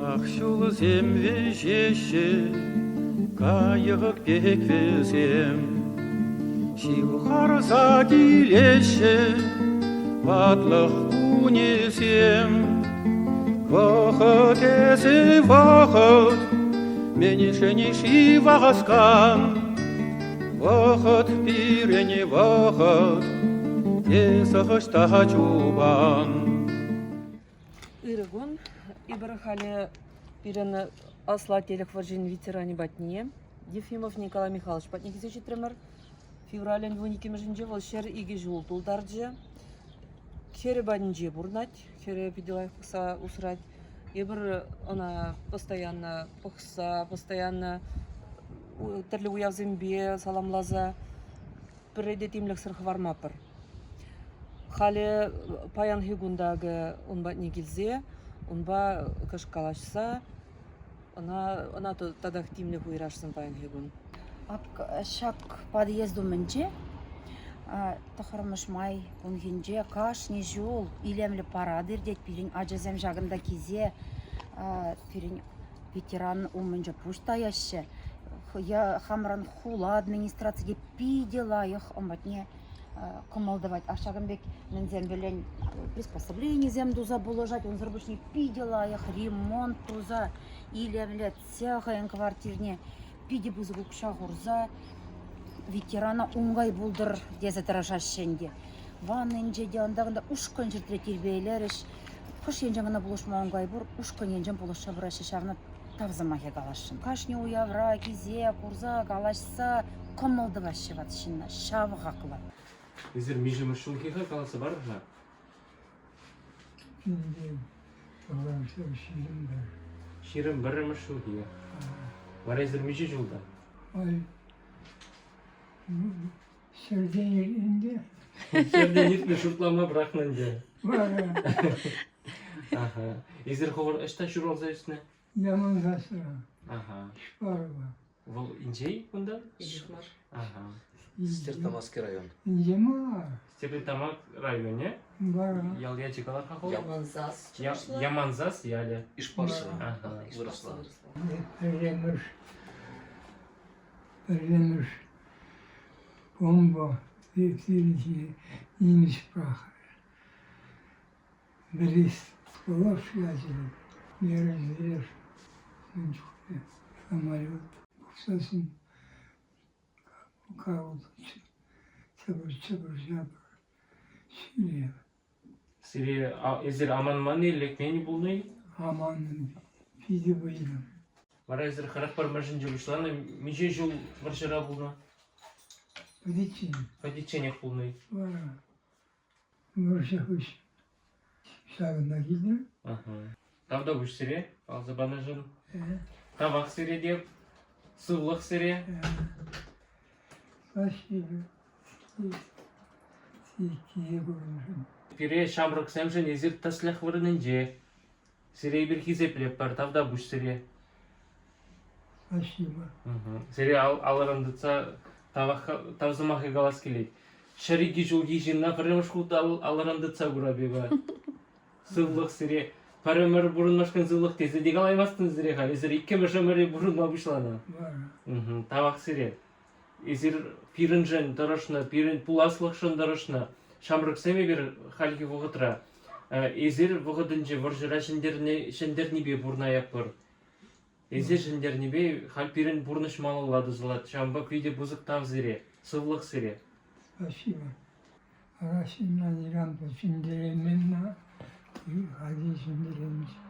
Ах, ҫулсем вӗҫеҫҫӗ, кайӑк пек вӗсем. Ҫывхарса килеҫҫӗ ватлӑх кунӗсем. Вӑхӑт эсӗ, вӑхӑт, мӗншӗн-ши васкан? Вӑхӑт пирӗн вӑхӑт, эсӗ ӑҫта чупан? Ырӑ кун. Эпир халӗ пирӗн Аслӑ Аттелӗх вӑрҫин ветеранӗ патне, Ефимов Николай Михайлович патне килсе ҫитрӗмӗр. Февралӗн 12-мӗшӗнче вӑл 102 ҫул тултарчӗ. Хӗрӗ патӗнче пурӑнать. Хӗрӗ питӗ лайӑх пӑхса усрать. Эпир ӑна постоянно пӑхса, постоянно тӗрлӗ уявсемпе саламласа пӗрре те тимлӗхсӗр хӑвармапӑр. Халӗ паянхи кун та акӑ ун патне килсе, унпа кӑшт калаҫса ӑна ӑна татах тимлӗх уйӑрасшӑн паянхи кун. Ак ҫак подъезд умӗнче тӑххӑрмӗш май кунхинче кашни ҫул илемлӗ парад иртет. Пирӗн ачасем ҫакӑнта килсе пирӗн ветеран умӗнче пуҫ таяҫҫӗ. Хамӑрӑн хула администрацийӗ питӗ лайӑх ун патне кӑмӑл тӑвать. А ҫакӑн пек мӗнсем пӗлен приспособленисем туса пулӑшать. Унсӑр пуҫне питӗ лайӑх ремонт туса илемлетсе хӑйӗн квартирне питӗ пысӑк укҫа хурса ветерана ункай пултӑр тесе тӑрӑшаҫҫӗ ӗнтӗ. Ваннинче те унта-кунта ушкӑн ҫӗртре тирпейлерӗҫ. Хӑш енчен кӑна пулӑшма ункай пур, ушкӑн енчен пулӑшса пыраҫҫӗ. Ҫавна тав сӑмахӗ каласшӑн. Кашни уявра килсе, курса, калаҫса кӑмӑл тӑваҫҫӗ ват ҫынна. Ҫав хаклӑ. Эсир миҫемӗш ҫулхи-ха каласа парӑр-ха? Ӗнтӗ тӑвансем 21. 21-мӗш ҫулхи. Вара эсир миҫе ҫулта? Ой, ҫӗртен ӗнтӗ. Ҫӗртен иртнӗ шутлама пӑрахнӑ ӗнтӗ. Вара. Аха. Эсир хӑвӑр ӑҫта ҫуралса ӳснӗ? Ямансасра. Аха. Шпарова. Вӑл инҫе-и кунтан? Инҫех мар. Аха. Стерлитамакский район. Инҫе мар. Стерлитамак районӗ. Вара. Ял ячӗ калар-ха хӑв. Ямансас чӑвашла. Ямансас ялӗ. Ишпарсова. Аха. Вырӑсла. Пӗрремӗш пӗрремӗш бомба ҫине нимӗҫ пӑрахрӗ. Брест Склов ячӗллӗ Мерзлер ун чухне самолет тухсассӑн чӑпӑр-чӑпӑр ҫӳрев. Сире эсир аманман-и, лекмен-и пулнӑ-и? Аманнӑ, питӗ вӑйлӑ. Вара эсир 41-мӗшӗнче пуҫланӑ. Миҫе ҫул вӑрҫӑра пулнӑ? Пӗтиччен. Пӗтичченех пулнӑ-и? Вара Вӑрҫӑ хыҫҫӑн ҫакӑнта килтӗм. Тавтапуҫ сире каласа панӑшӑн. Тавах сире те. Сывлӑх сире. Спасибо. Сиккие курнӑшӑн. Пире ҫамрӑксемшӗн эсир тӗслӗх вырӑнӗнче. Сире эпир хисеплетпӗр, тавтапуҫ сире. Спасибо. Сире алӑран тытса тавах, тав сӑмахӗ калас килет. 102 ҫулхи ҫынна пӗрремӗш хут алӑран тытса курап эпӗ. Сывлӑх сире. Пӗр ӗмӗр пурӑнмашкӑн сывлӑх тесе те калаймастӑн сире халь. Эсир иккӗмӗш ӗмӗре пурӑнма пуҫланӑ. Тавах сире. Эсир пирӗншӗн тӑрӑшнӑ, пирӗн пуласлӑхшӑн тӑрӑшнӑ. Ҫамрӑксем эпир хальхи вӑхӑтра эсир вӑхӑтӗнче вӑрҫӑра ҫӗнтернипе пурӑнаятпӑр. Эсир ҫӗнтернипе халь пирӗн пурнӑҫ малалла тӑсӑлать. Ҫавӑнпа питӗ пысӑк тав сире, сывлӑх сире. Спасибо. Ара ҫынна никам та ҫӗнтереймен-ха, халӗ ҫӗнтереймӗҫ.